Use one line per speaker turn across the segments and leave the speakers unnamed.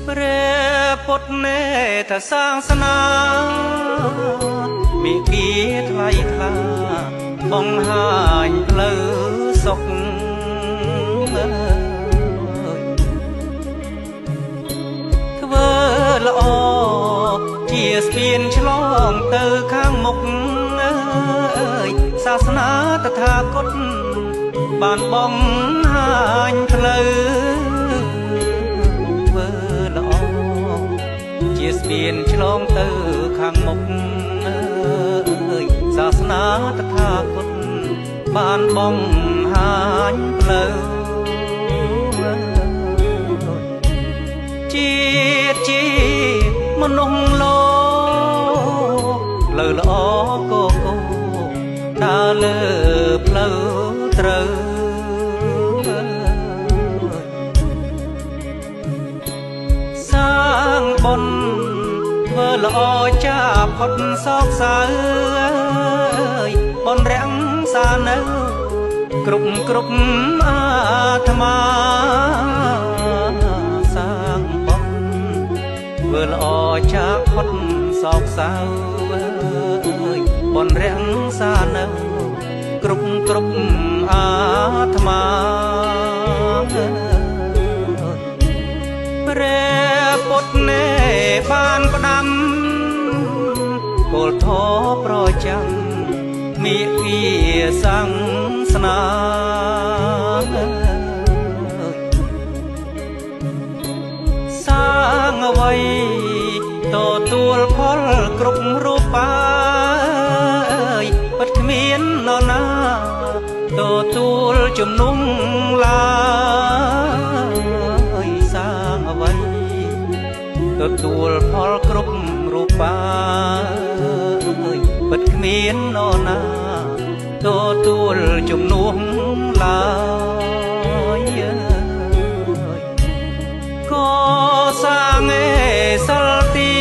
ព្រះពុទ្ធនេតសាសនា មានគាថ្លៃថ្លាបង្ហាញផ្លូវសុខ ធ្វើល្អជាស្ពានឆ្លងទៅខាងមុខអើយ សាសនាតថាគតបានបង្ហាញផ្លូវ ធ្វើល្អជាស្ពានឆ្លងទៅខាងមុខអើយ សាសនាតថាគតបានបង្ហាញផ្លូវ ជាតិជាមនុស្សលោកផ្លូវល្អកកដើរលើផ្លូវត្រូវ សាងបុណ្យធ្វើល្អចាផុតសោកសៅ បុណ្យរាំងសានៅគ្រប់គ្រប់អាត្មា សាងបុណ្យធ្វើល្អចាផុតសោកសៅ បុណ្យរាំងសានៅគ្រប់គ្រប់អាត្មា ព្រះពុទ្ធនេបានផ្ដាំគោលធម៌ប្រចាំ មាគាសង្សនា សាងអ្វីទទួលផលគ្រប់រូបា ពិតគ្មាននរណាទទួលជំនុំឡើយ សាងអ្វីទទួលផលគ្រប់រូបា ពិតគ្មាននរណាទទួលជំនួសឡើយ ក៏សាងឯសិលទា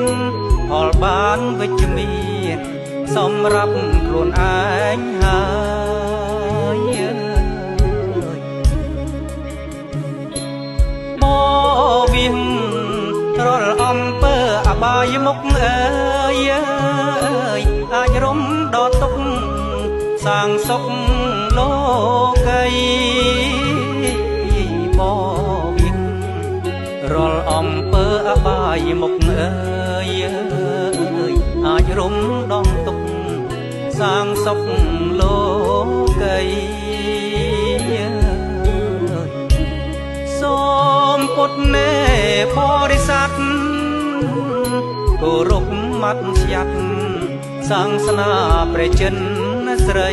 នផលបានវិជ្ជមានសម្រាប់ខ្លួនឯងហើយ បវិងរាល់អំពើអបាយមុខអើយ អាចរំដល់ទុកសាងសុខលោកី បវិងរាល់អំពើអបាយមុខអើយ អាចរំដងទុកសាងសុខលោកី សូមពុទ្ធនេបរិស័ទគោរពមត្តស្យ័តសាសនាព្រះចិនស្រី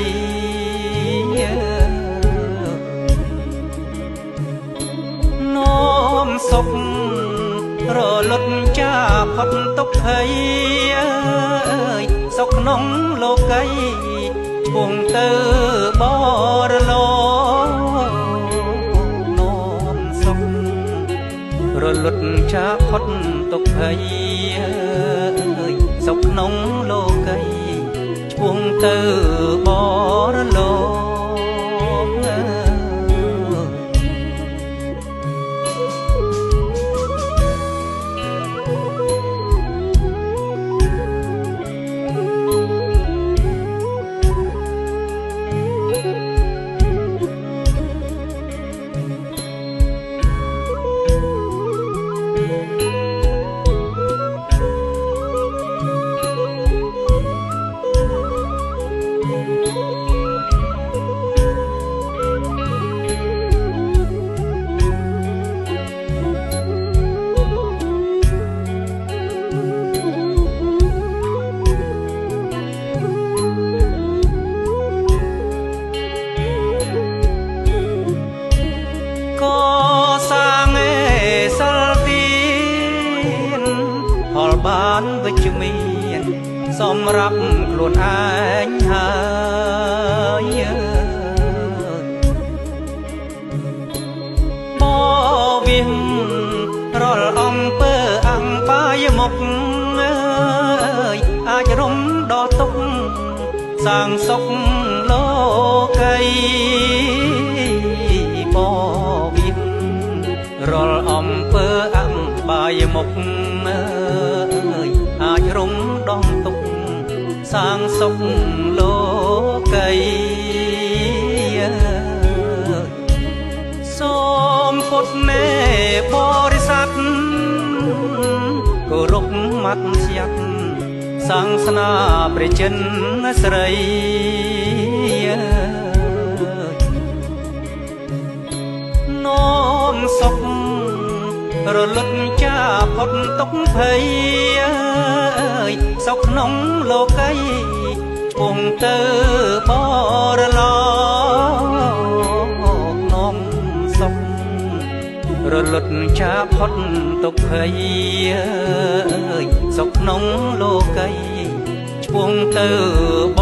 នោមសុខរលត់ចាផុតទុក្ខភ័យ សុខក្នុងលោកីឆ្ពោះទៅបរលោ នោមសុខរលត់ចាផុតទុក្ខភ័យ សុខក្នុងលោកីឆ្ពោះទៅបរលោ បានវិជ្ជមានសម្រាប់ខ្លួនឯងហើយ បវិងរាល់អំពើអបាយមុខអើយ អាចរំដល់ទុកសាងសុខលោកី បវិងរាល់អំពើ បាយមុខអើយ អាចរំដងទុកសាងសុខលោកី សូមពុទ្ធនេបរិស័ទគោរពមត្តស្យ័តសាសនាព្រះចិនស្រី នោមសុខរលត់ចាផុតទុកភ័យ សុខក្នុងលោកីឆ្ពោះទៅបរលោ នោមសុខរលត់ចាផុតទុកភ័យ សុខក្នុងលោកីឆ្ពោះទៅប